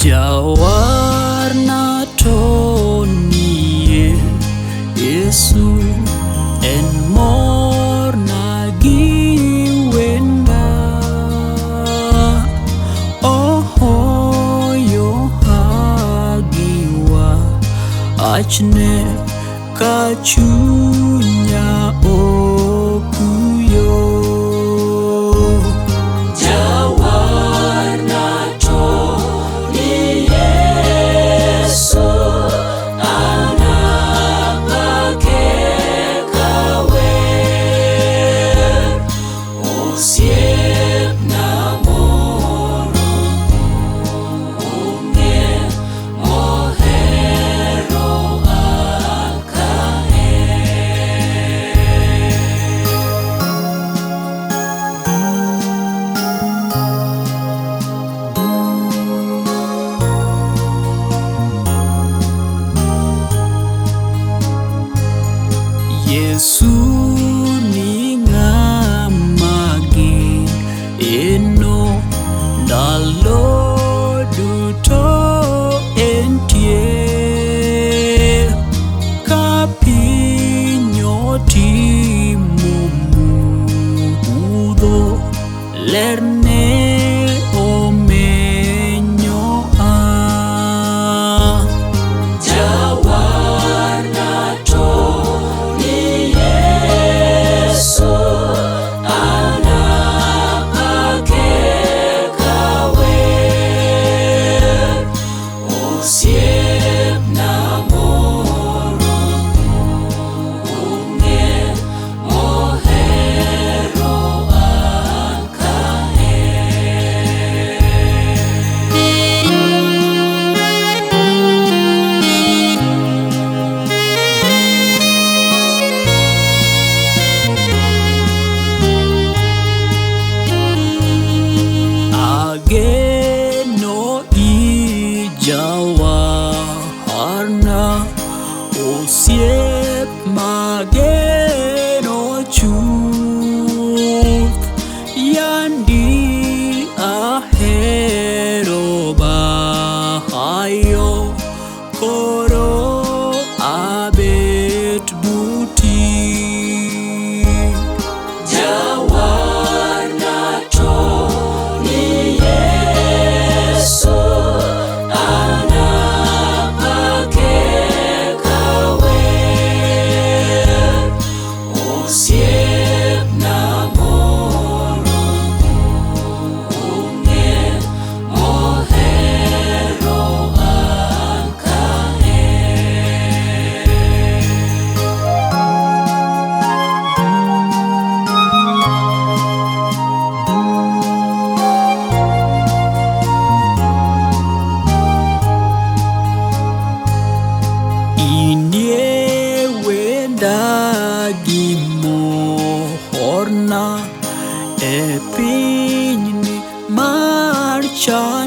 Jawarna to nie Yesu en morna gi wenda. Ohoyo gi wachne ka chunya okuyo. Jawarna to ni Yesu, anapake kawer. Osiepna moro onge mohero kaka en. Yesu ni ng'ama geno ndalo duto entie. Ka piny otimo mudho, lerne omenyo a. Jawarna to ni Yesu, anapake kawer. Osiepna moro onge mohero kaka en. Ageno i Jawarna, osiep mageno chuth. Yandi ahero bayo, koro abet buti. Jawarna to ni Yesu, anapake kawer. Osiepna moro onge mohero kaka en. Inie wenda gi morna e pinyni mar chandruok.